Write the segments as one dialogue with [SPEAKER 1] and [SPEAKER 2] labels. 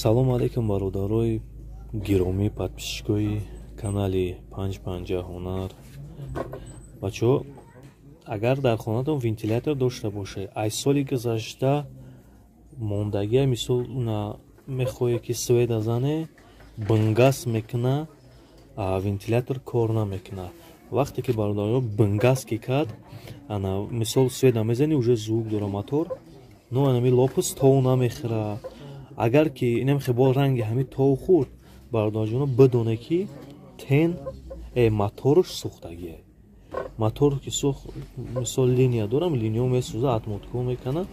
[SPEAKER 1] Салому алейкум, бародарои гиромӣ, подписчикои канали Панҷ Панҷа Ҳунар. Бачаҳо, агар дар хонатон вентилятор дошта бошед, аз соли гузашта мондагия, мисол, мехоҳе, ки света зане, бнгас мекуна, вентилятор кор намекуна. Вақте ки, бародаро, бнгас ки кард, ана, мисол, света мезани, уже звук дора мотор, но анами лопас тов намехӯра. Агар ки инам хебол ранги ҳами тов хӯрд, бародарҷоно, бидоне, ки тен моторш сӯхтагие. Мотор ки сӯхт, мисол, линия дорам, линиё месӯза, отмотка мекунад,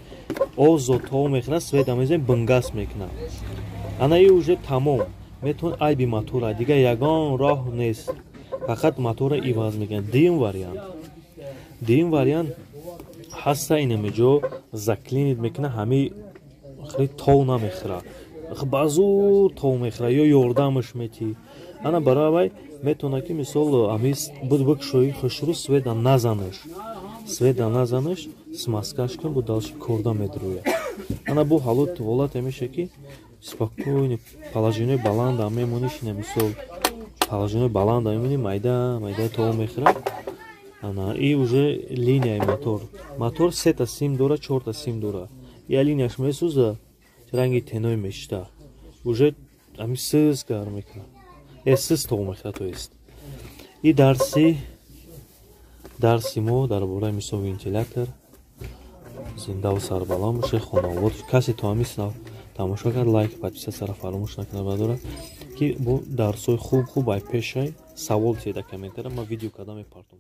[SPEAKER 1] озод тов мехӯрад, света мезанем, бнгас мекунад. Ана и уже тамом, метавон айби мотора, дигар ягон роҳ нест, фақат мотора иваз мекунад. Дуюм вариант ҳаста: инамеҷо заклинит мекунад, ҳами хеле тов намехӯрад, ба зур тов мехӯрад ё ёрдамаш метӣ. Ана барои вай метавонад, ки, мисол, ами бикушои хушрӯ, света назанаш, света назанаш, смазкаш кун, бо дальше корда медрояд. Ана бо ҳолате меша, ки спокойно положение баланда мемонӣ, шина, мисол, положение баланда мемонӣ, майда майда тов мехӯрад. Ана и уже линияи мотор сета сим дора, чорта сим дора, я линияш месӯза, ранги теной мешта, уже ами сиз гарм мекунад, сиз тов мехӯрад. То есть и дарси мо дар бораи, мисол, вентилятор. Зиндаву сарбаланд бошед, хонаобод. Касе то ҳамин синав тамошо кард, лайк, подписаться фаромӯш накунад, бардора, ки бо дарсҳои хуб хуб ай пешай. Савол тиеда комментария, ман видео карда мепартом.